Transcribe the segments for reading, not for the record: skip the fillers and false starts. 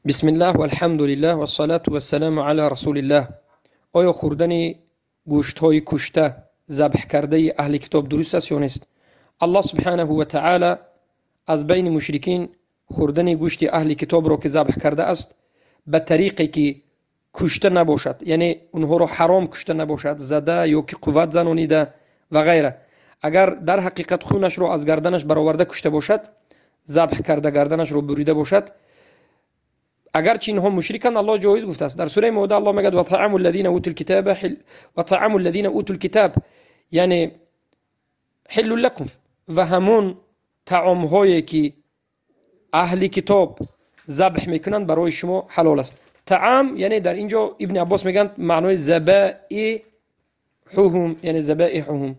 Бисмиллаҳ валҳамдулиллаҳ вассалату вассаламу ала расулиллаҳ. Оё хӯрдани гӯштҳои кушта, забҳ кардаи аҳли китоб дуруст аст ё нест? Аллоҳ субҳанаҳу ва таъала аз байни мушрикин хӯрдани гӯшти аҳли китобро, ки забҳ кардааст, ба тариқе ки кушта набошад, яъне онҳоро ҳаром кушта набошад, зада ё ки қувват занонида ва ғайра, агар дар ҳақиқат хунашро аз гарданаш бароварда кушта бошад, забҳ карда гарданашро бурида бошад, агарчи инҳо мушриканд, Аллоҳ ҷоиз гуфтааст. Дар сураи Моида Аллоҳ мегӯяд: وطعام الذين أوتوا الكتاب, яъне حل لكم, ва ҳамон таомҳое ки аҳли китоб забҳ мекунанд, барои шумо ҳалол аст. Таам, яъне дар ин ҷо Ибни Аббос мегӯянд, маънои ذبائحهم, яъне ذبائحهم,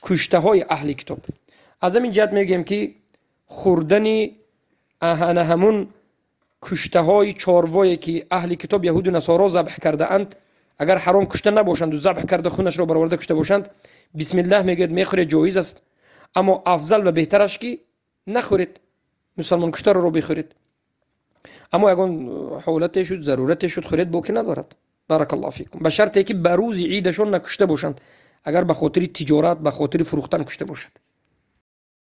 куштаҳои аҳли китоб. Аз ҳамин ҷиҳат мегӯем, ки хӯрдани ана ҳамун куштаҳои чорвое ки аҳли китоб, яҳуду насоро забҳ кардаанд, агар ҳаром кушта набошанду забҳ карда хунашро бароварда кушта бошанд, бисмиллаҳ мегӯяд, мехӯред, ҷоиз аст. Аммо афзал ва беҳтараш ки нахӯред, мусалмон куштаро бихӯред. Аммо ягон ҳолате шуд, зарурате шуд, хӯред, боке надорад. بارك الله فيكم. Ба шарте ки ба рӯзи идашон накушта бошанд, агар ба хотири тиҷорат, ба хотири фурӯхтан кушта бошад.